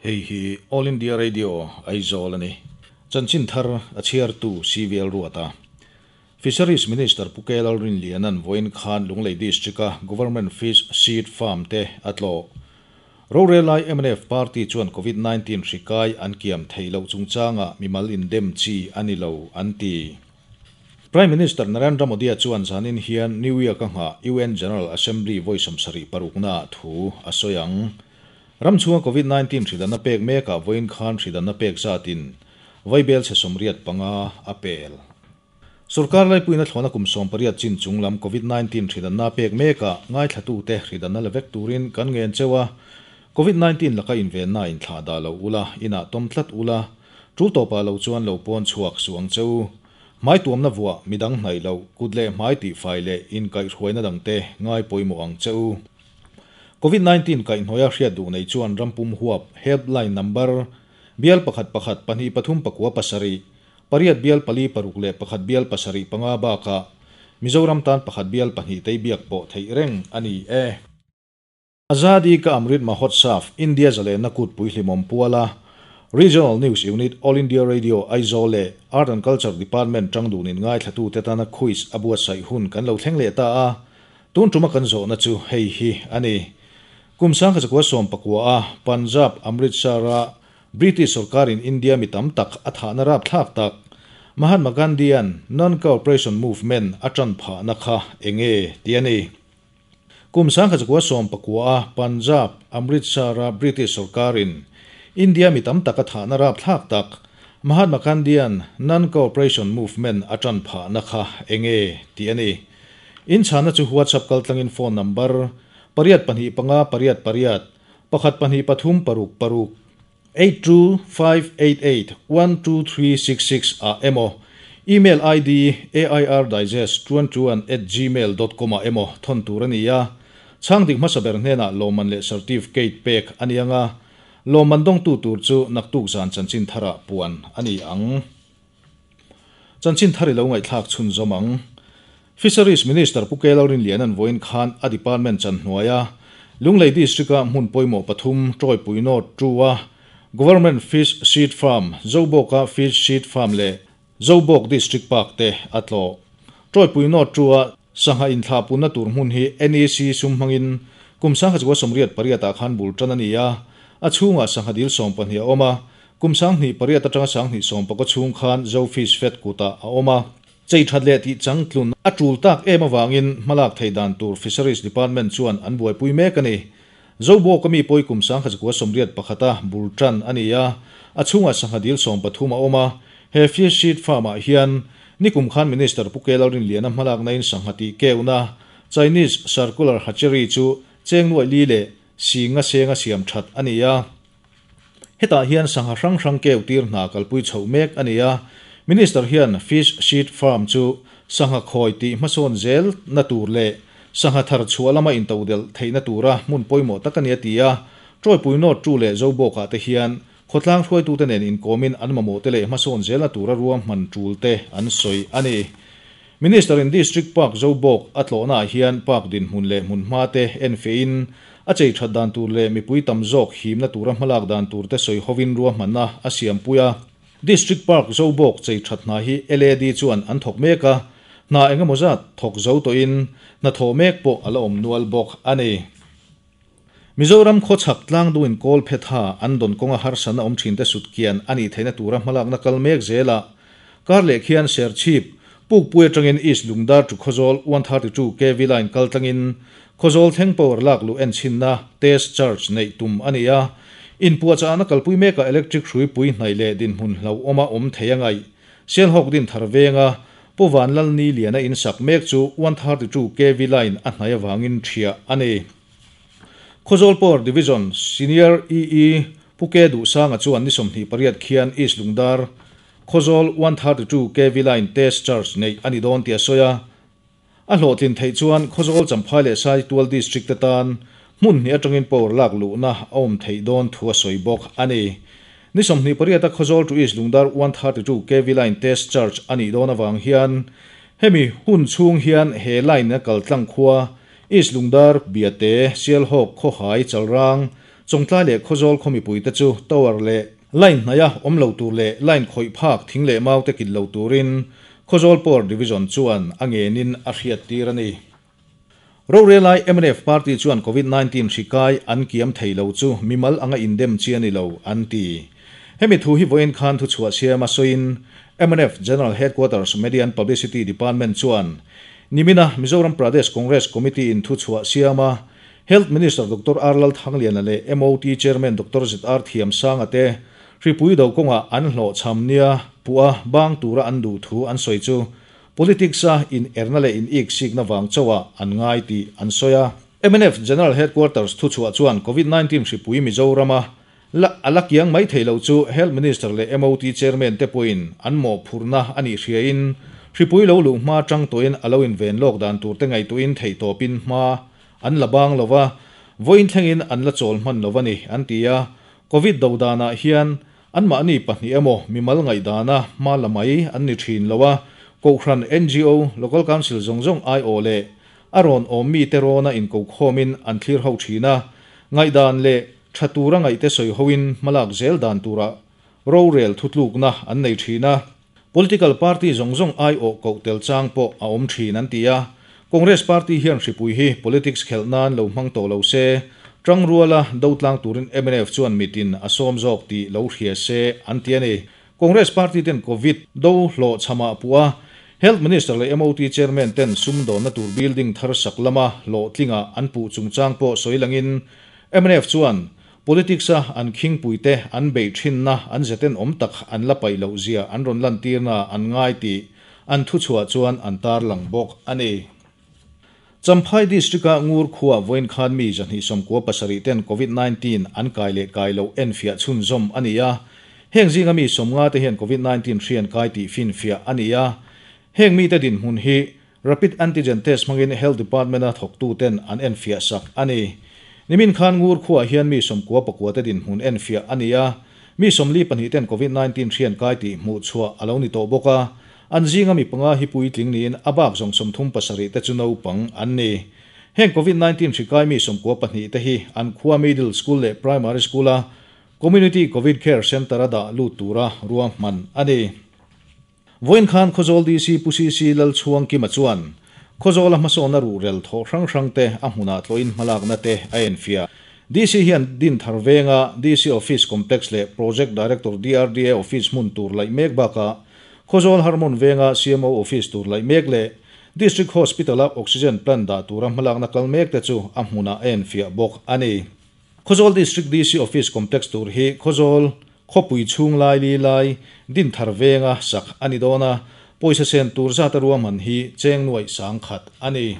Hei hi All India Radio, Aizawl a ni. Chanchin thar a chhiartu CVL Ruata. Fisheries Minister Pu K Lalrinliana'n vawiin khan Lunglei District-a Government Fish Seed Farm te a tlawh. Rorelai mnf Party chuan Covid 19 hri kai an kiam theih loh chungchangah mimal indem chi a ni lo an ti. Prime Minister Narendra Modi-a chuan zanin hian New York-a nghah UN General Assembly vawi 76 naah thu a sawi ang. Ram chhunga Covid 19 hridanna pek mekah vawiin khan hridanna pek zatin vaibel chhe 85 a pel. Sorkar laipuiin a thlawna kum 18 chin chung lam Covid 19 hridanna pek mekah ngaithlatute hridanna la vek turin kan ngen cheu a, Covid 19 laka invenna inthlah dah lo ula, inah tawm tlat ula, tul tawpah lo chuan lo pawn chhuak suh ang cheu. Hmai tuamna vuah, midang hnaih loh, kut leh hmai tihfai leh inkaihhruaina dangte ngai pawimawh ang cheu. Covid 19 kaihhnawih a hriat duh nei chuan rampum huap helpline number bial 1 1 2 3 9 7 8 bial 4 6 leh 1 bial 7 5 bakah Mizoram tan 1 bial 2 tei biak pawh theih reng a ni e. Azadi Ka Amrit Mahotsav, India Zalena Kut Pui Hlimawm Puala, Regional News Unit, All India Radio, Aizawl leh Art and Culture Department tang dunin ngai thlatu te tana quiz a buatsaih hun kan lo thleng leh ta a, tun tuma kan zawhna chu hei hi a ni. Kum 1919 a Punjab Amritsar-a British sarkarin India mi tam tak a thahna rap thlak tak Mahatma Gandhi-an Non-Cooperation Movement a tan phahna kha enge ti a ni. Kum 1919 a Punjab Amritsar-a British sarkarin India mi tam tak a thahna rap thlak tak Mahatma Gandhi-an Non-Cooperation Movement a tan phahna kha enge ti a ni. In chhana chu WhatsApp kaltlangin phone number 8 2 5 8 8 1 2 3 6 6 82588 12366 a emo email id airdigest21@gmail.com a emo thon tur ania changdik hmasaber hnena loman leh certificate pek anianga loman dong tu tur chu naktuk zan chanchin thara puan ani ang. Chanchin thari lo ngai thlak chhun zomang. Fisheries Minister Pu K Lalrinliana'n vawiin khan a department chan hnuaia Lunglei District-a hmun pawimawh pathum Troipui North 2-a Government Fish Seed Farm, Zobawka Fish Seed Farm leh Zobawk District Park te a tlawh. Troipui North 2-a sangha inthlahpunna tur hmun hi NEC sum hmangin kum 1988 ah khan bul tan a ni a, a chhungah sangha dil 12 a awm a, kum 2008 atanga 2019 chhung khan Zo Fish Fed kutah a awm a. Chei that leh tih changtlun a tul tak em awangin hmalak thei dan tur Fisheries Department chuan an buaipui mek a ni. Zobawk ami pawi kum 1981 a bul tan a ni a, a chhungah sangha dil 13 a awm a. He fish seed farm-ah hian nikum khan Minister Pu K Lalrinliana hmalak na in sangha tih keuna Chinese Circular Hatchery chu cheng nuai li leh singa senga siam that a ni a. Hetah hian sangha hrang hrang keu tir hna kalpui chho mek a ni a. Minister hian fish seed farm chu sangha khawi tih hmasawn zel na tur leh sangha thar chhuah lama intodel theihna tura hmun pawimawh tak a ni a ti a. Troipui North 2 leh Zobawkah te hian khawtlang hruaitute nen inkawmin an mamawh te leh hmasawn zel na tura ruam hman tul te an sawi a ni. Minister in District Park Zobawk a tlawhnaah hian park dinhmun leh hmun hma te en fein a chei that dan tur leh mipui tam zawk himna tura hmalak dan tur te sawi hovin ruahmanna a siam pui a. District Park Zobawk chei that hna hi LAD chuan an thawk mek a, hna engemaw zat thawk zo tawhin hna thawh mek pawh a la awm nual bawk a ni. Mizoram khawchhak tlang duin kawl phetha an don kawnga harsana awm thin te sut kian ani theihna tura hmalakna kal mek zela kar leh khian Serchhip Pukpui atangin East Lungdar to Khawzawl 132 kV line kal tlangin Khawzawl thleng power lak lu en chinna test charge nei tum ani a. In puah cha na kalpui meka electric hrui pui hnai leh din hmun hlo awma awm thei angai Sialhawk din thar venga Puvan lal ni liana in sak mek chu 132 kV line a hnai awangin thia ani. Khawzawl Power Division Senior EE Puke du sanga chuan ni 28 khian East Lungdar Khawzawl 132 kV line test charge nei ani dawn tia soya. A hlawhtlin theih chuan Khawzawl Champhai leh Saitual District te tan hmun hnih atangin power lak luhna a awm theih dawn thu a sawi bawk a ni. Ni 28 a Khawzawl to East Lungdar 132 kV line test charge ani dawn awang hian hemi hun chhung hian he line a kal tlang khua East Lungdar Biate Sialhawk Khawhai Chalrang Chawngtlai leh Khawzawl khaw mipuite chu tower leh line hnaiha awm lo tur leh line khawih phak thing leh mau te kit lo turin Khawzawl Power Division chuan a ngenin a hriattir a ni. Rorelai mnf party chuan Covid 19 hri kai an kiam thei lo chu mimal anga indem chi a ni lo an ti. Hemi thu hi vawiin khan thuchhuah siam a sawiin mnf General Headquarters Media and Publicity Department chuan nimina Mizoram Pradesh Congress Committee in thuchhuah siam a Health Minister Doctor R Lalthangliana leh MOT Chairman Doctor ZR Thiamsanga te hripui do kawngah an hlawhchham nia puh a bang tura an duh thu an sawi chu Politics a in erna leh in ik sikna vang chauh an ngai tih an sawi a. Mnf General Headquarters thuchhuah chuan Covid 19 hripui Mizorama la a la kiang mai thei lo chu Health Minister leh MOT Chairman te pawhin an mawhphurhna a nih hriain hripui lo luh hma tang tawhin a lo inven lawk dan tur te ngaihtuahin theihtawpin hma an la bang lo va, vawiin thlengin an la chawl hman lo a ni, an ti a. Covid do danah hian Anmahni pahnih emaw mimal ngaihdana hma la mai an ni thin lo a, Kohhran, ngo, Local Council zawng zawng aiawh leh a rawn awm mite rawna inkokhawmin an thlir ho thin a, ngaihdan leh tha tura ngaihte sawi hoin hmalak zel dan tura rorel thutlukna an nei thin a. Political party zawng zawng aiawh koh tel chang pawh a awm thin an ti a, Congress party hian hripui hi politics khelh nan lo hmang tawh lo se, tangruala do tlang turin mnf chuan mitin a sawm zawk tih lo hria se an ti a ni. Congress party ten Covid do hlawh chhamah puh a, Health Minister leh MOT Chairman ten sumdawnna tur building thar sak lama hlawhtlinga an puh chungchang pawh sawi langin mnf chuan Politics-a an khingpuite an beih thinna an zetenawm tak an la paih loh zia an rawn lantirna an ngai tih an thuchhuah chuan an tarlang bawk a ni. Champhai District-a Ngur khuaa vawiin khan mi 297 ten Covid 19 an kai leh kai loh enfiah chhunzawm a ni a. Heng zinga mi 50 te hian Covid 19 hri an kai tih finfiah a ni a. Heng mite dinhmun hi Rapid Antigen Test hmangin Health Department-a thawktuten an enfiah sak a ni. Nimin khan Ngur khuaah hian mi 99 te dinhmun enfiah a ni a, mi 42 ten Covid 19 hri an kai tih hmuh chhuah a lo ni tawh bawk a, an zinga mi panga hi puitling niin a bak zawng 37 te chu naupang an ni. Heng Covid 19 hri kai mi 92 te hi an khua Middle School leh Primary School-a Community Covid Care Centre-a dah lut tura ruahman a ni. Vawiin khan Khawzawl DC Pu CC Lalchhuangkima chuan Khawzawla hmasawnna ruhrel thawh hrang hrangte a hmunah tlawhin hmalakna te a enfiah. DC hian Dinthar venga DC Office Complex leh Project Director DRDA Office hmun tur laih mek bakah Khawzawl Harmon venga CMO Office tur laih mek leh District Hospital-a Oxygen Plant dah tura hmalakna kal mek te chu a hmunah a enfiah bawk a ni. Khawzawl District DC Office Complex tur hi Khawzawl khawpui chhung lai li lai Dinthar venga sak a ni dawn a, pawisa sen tur zata ruahman hi cheng nuaih 10,000 a ni.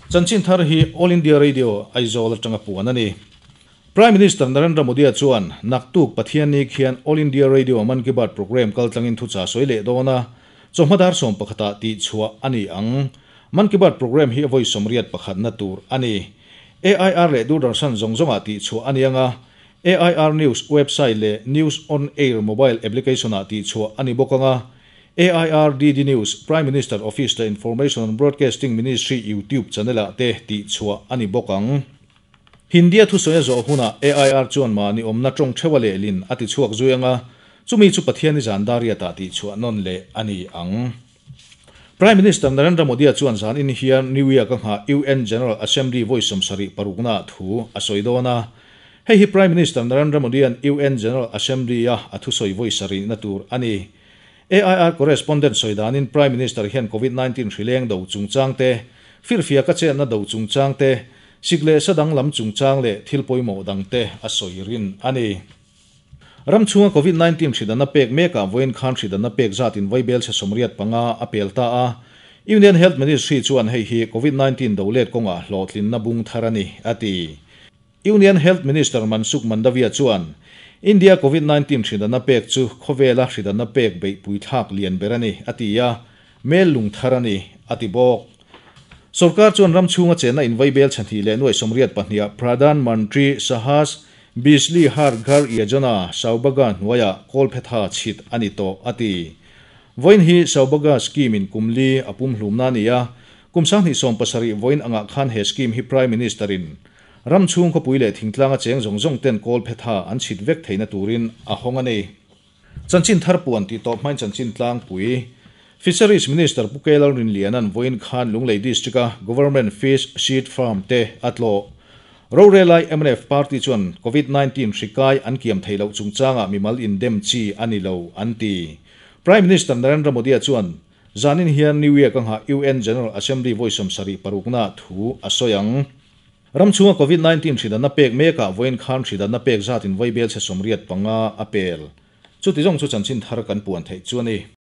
Chanchin thar hi All India Radio Aizawl atanga puan a ni. Prime Minister Narendra Modi-a chuan naktuk Pathianni khian All India Radio Mann Ki Baat programme kaltlangin thuchah sawi leh dawn a, chawhma dar 11-ah tihchhuah a ni ang. Mann Ki Baat programme hi a vawi 81na tur a ni. AIR leh Doordarshan zawng zawngah tihchhuah a ni ang a, AIR News website leh News On Air mobile application-ah tihchhuah a ni bawk ang a, AIR DD News, Prime Minister Office leh Information and Broadcasting Ministry YouTube channel-ah te tihchhuah a ni bawk ang. Hindia thusawi a zawh hunah AIR chuan mahni awmna tawng theuha lehlin a tichhuak zui ang a, chumi chu Pathiani zan dariatah tihchhuah nawn leh a ni ang. Prime Minister Narendra Modi-a chuan zanin hian New York-a nghah UN General Assembly vawi 76 na thu a sawi dawn a. Hei hi Prime Minister Narendra Modi-a'n UN General Assembly-a a thusawi vawi sarih na tur a ni. AIR correspondent sawi danin Prime Minister hian Covid 19 hrileng do chungchang te, firfiak a chenna do chungchang te, sik leh sa dang lam chungchang leh thil pawimawh dang te a sawi rin a ni. Ram chhunga Covid 19 hridanna pek mekah vawiin khan hridanna pek zatin vaibel chhe 85 a pel ta a. Union Health Ministry chuan hei hi Covid 19 do let kawngah hlawhtlinna bung thar a ni, a ti. Union Health Minister Mansukh Mandaviya chuan India Covid 19 hridanna pek chu khawvela hridanna pek beihpui thlak lian ber a ni, a ti a, mel lung thar a ni, a ti bawk. Sorkar chuan ram chhunga chenna in vaibel chhe hnih leh nuaih 82ah Pradhan Mantri Sahaj Bijli Har Ghar Yojana Saubhagya hnuaiah kawlphetha chhit a ni tawh, a ti. Vawiin hi Saubhagya scheme in kum li a pumhlumna a ni a, kum 2017 vawiin angah khan he scheme hi Prime Minister in Ram chhung khawpui leh thingtlanga cheng zawng zawng ten kawlphetha an chhit vek theihna turin a hawng a ni. Chanchin thar puan tih tawp hmain chanchin tlangpui Fisheries Minister Pu K Lalrinliana'n vawiin khan Lunglei District-a Government Fish Seed Farm te a tlawh. Rorelai mnf Party chuan Covid 19 hri kai an kiam theih loh chungchangah mimal indem chi a ni lo an ti. Prime Minister Narendra Modi-a chuan zanin hian New York-a nghah UN General Assembly vawi 76 na thu a sawi ang. Ram chhunga Covid 19 hridanna pek mekah vawiin khan hridanna pek zatin vaibel chhe 85 a pel. Chuti zawng chu chanchin thar kan puan theih chu a ni.